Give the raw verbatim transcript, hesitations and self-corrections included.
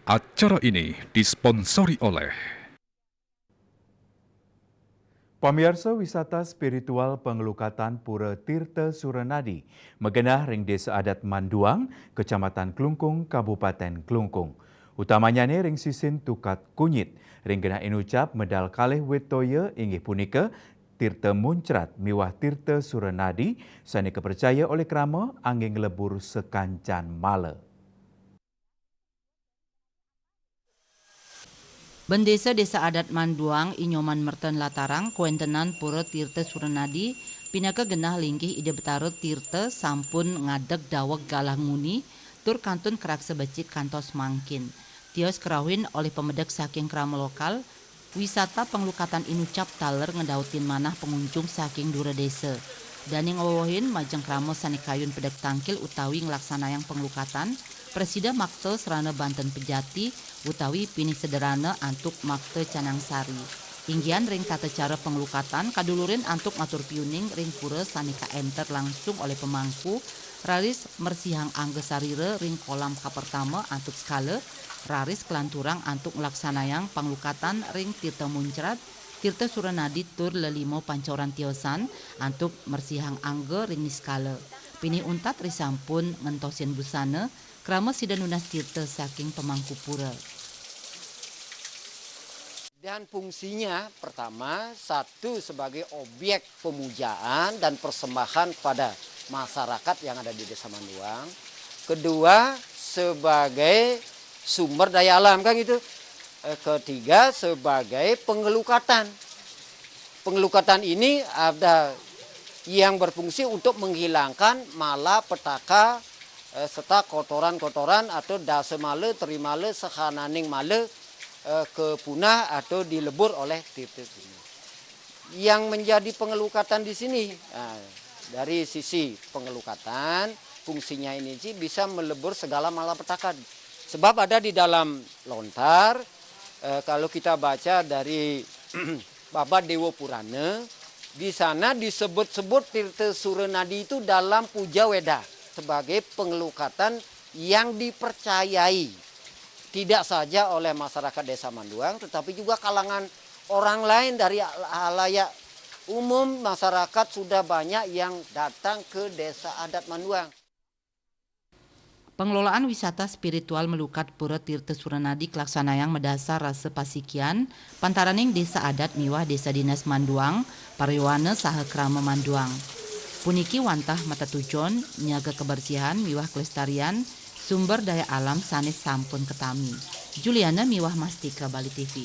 Acara ini disponsori oleh Pamiarsa, wisata spiritual panglukatan Pura Tirta Suranadi magenah ring Desa Adat Manduang, Kecamatan Klungkung, Kabupaten Klungkung. Utamanyane ring sisin Tukat Kunyit, ring genah inucap medal kalih wit toya inggih punika Tirta Muncrat miwah Tirta Suranadi sane kapercaya olih krama angge nglebur sakancan mala. Bendesa Desa Adat Manduang, I Nyoman Merten Latarang, kawentenan Pura Tirta Suranadi, pinaka genah linggih Ida Betara Tirta sampun ngadeg daweg galah nguni, tur kantun karaksa becik kantos mangkin. Tios karauhin olih pamedek saking krama lokal, wisata panglukatan inucap taler ngedautin manah pangunjung saking dura desa. Dane ngwewehin majeng krama sane kayun pedek tangkil utawi nglaksanayang panglukatan, prasida makta srana banten pejati utawi pinih sederhana antuk makta canang sari. Inggihan ring tata cara panglukatan kadulurin antuk matur piuning ring pura sane kaenter langsung olih pemangku, raris mersihang angga sarira ring kolam kapertama antuk sekala, raris kalanturang antuk nglaksanayang panglukatan ring Tirta Muncrat, Tirta Suranadi tur lelima pancoran tiosan antuk mersihang angga ring niskala. Pinih untat risampun ngentosin busana, krama sida nunas tirta saking pemangku pura. Dan fungsinya pertama, satu sebagai objek pemujaan dan persembahan pada masyarakat yang ada di Desa Manduang. Kedua, sebagai sumber daya alam, kan gitu. Eh, ketiga, sebagai pengelukatan. Pengelukatan ini ada yang berfungsi untuk menghilangkan malapetaka, eh, serta kotoran-kotoran atau dasa mala, trimala, sahananing mala, eh, kapunah atau dilebur oleh tirta ini. Yang menjadi pengelukatan di sini, nah, dari sisi pengelukatan, fungsinya ini sih bisa melebur segala malapetaka. Sebab ada di dalam lontar, eh, kalau kita baca dari Baba Dewa Purana, di sana disebut-sebut Tirta Suranadi itu dalam Puja Weda sebagai pengelukatan yang dipercayai tidak saja oleh masyarakat Desa Manduang, tetapi juga kalangan orang lain dari halayak umum, masyarakat sudah banyak yang datang ke Desa Adat Manduang. Pengelolaan wisata spiritual malukat Pura Tirta Suranadi kalaksanayang madasar rasa pasikian pantaraning Desa Adat miwah Desa Dinas Manduang, Paryowana saha Krama Manduang. Puniki wantah matetujon nyaga kebersihan miwah kelestarian sumber daya alam sane sampun katami. Juliana miwah Mastika, Bali T V.